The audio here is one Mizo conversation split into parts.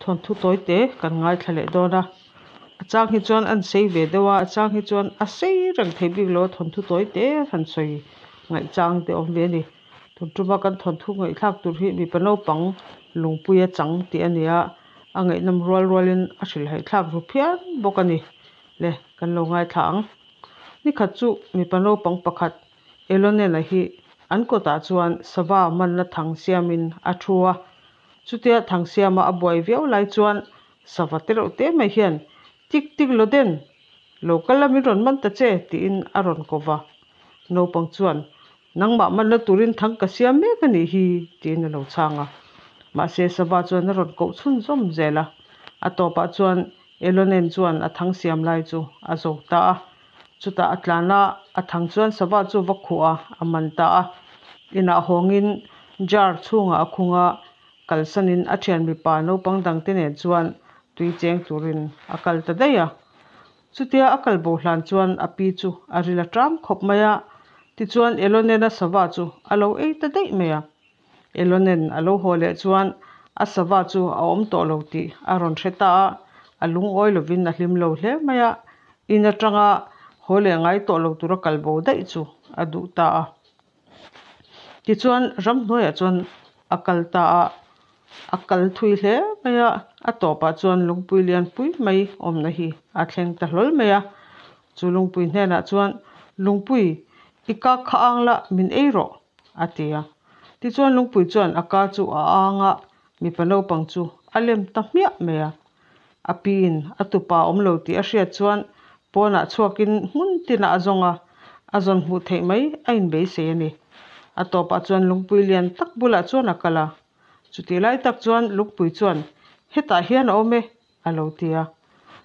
Thawnthu tawi te kan ngaithla leh dawn a, a chang hi chuan an sei ve deuh a, a chang hi chuan a sei reng thei bik lo a thawnthu tawi te han sawi ngaih chang te a awm ve a ni. Tun tuma kan thawnthu ngaihthlak tur hi mipa naupang lungpuia chang tih a ni a, a ngaihnawm rual rualin a hrilhhaih thlak ru phian bawk a ni. Le kan lo ngaithla ang. Nikhat chu mipa naupang pakhat Elonena hi an kawtah chuan sava manna thang siamin a thu a. Chutia thang siama a buai viau lai chuan sava te reuh te mai hian, Tik tik Loden, lo kal la min rawn man ta che, tiin a rawn ko va. Naupang chuan, Nangmah manna turin thang ka siam mek a nih hi, tiin a lo chhang a. Mahse sava chuan a rawn koh chhunzawm zel a. A tawpah chuan Elonen chuan a thang siam lai chu a zo ta a. Chutah a tlan a, a thang chuan sava chu va khuh a, a man ta a. Inah hawngin jar chhungah a khung a, kalsanin a thian mipa naupang dangte nen chuan tui cheng turin a kal ta daih a. Chutia a kal bo hlan chuan a pi chu a ril a ṭam khawp mai a, tichuan Elonena sava chu a lo ei ta daih mai a. Elonen a lo haw leh chuan a sava chu a awm tawh lo tih a rawn hre ta a, a lungawi lovin a hlim lo hle mai a, in atanga haw leh ngai tawh lo tura kal bo daih chu a duh ta a. Tichuan ramhnuaiah chuan a kal ta a, a kal thui hle mai a, a tawpah chuan lungpui lianpui mai awmna hi a thleng ta hlawl mai a. Chu lungpui hnenah chuan, Lungpui, i kak kha ang la, min ei rawh, a ti a. Tichuan lungpui chuan a ka chu a ang a, mipa naupang chu a lem ta hmiah mai a. A piin a tupa awm lo tih a hriat chuan pawnah chhuakin hmun tinah a zawng a, a zawn hmuh theih mai a inbeisei a ni. A tawpah chuan lungpui lian tak bulah chuan a kal a. Chutih lai tak chuan lungpui chuan, Hetah hian a awm e, a lo ti a.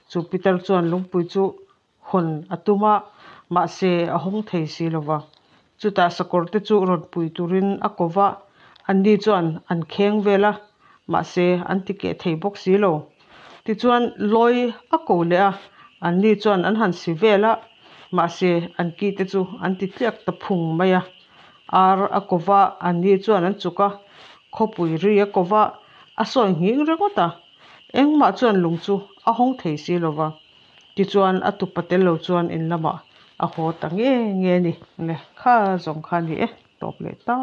Chu Peter chuan lungpui chu hawn a tum a, mahse a hawng thei si lo va. Chutah sakawr te chu rawn pui turin a ko va, anni chuan an kheng vel a, mahse an ti keh thei bawk si lo. Tichuan lawi a ko leh a, anni chuan an han si vel a, mahse an ki te chu an ti tliak ta phung mai a. Ar a ko va, anni chuan an chuk a, khawpui ri a ko va, a sawi nghing ringawt a. Engmah chuan lung chu a hawng thei si lo va. Tichuan a tupa tel lo chuan in lamah a haw ta nge nge a ni. Nge kha zawng kha a ni e, tawp leh ta.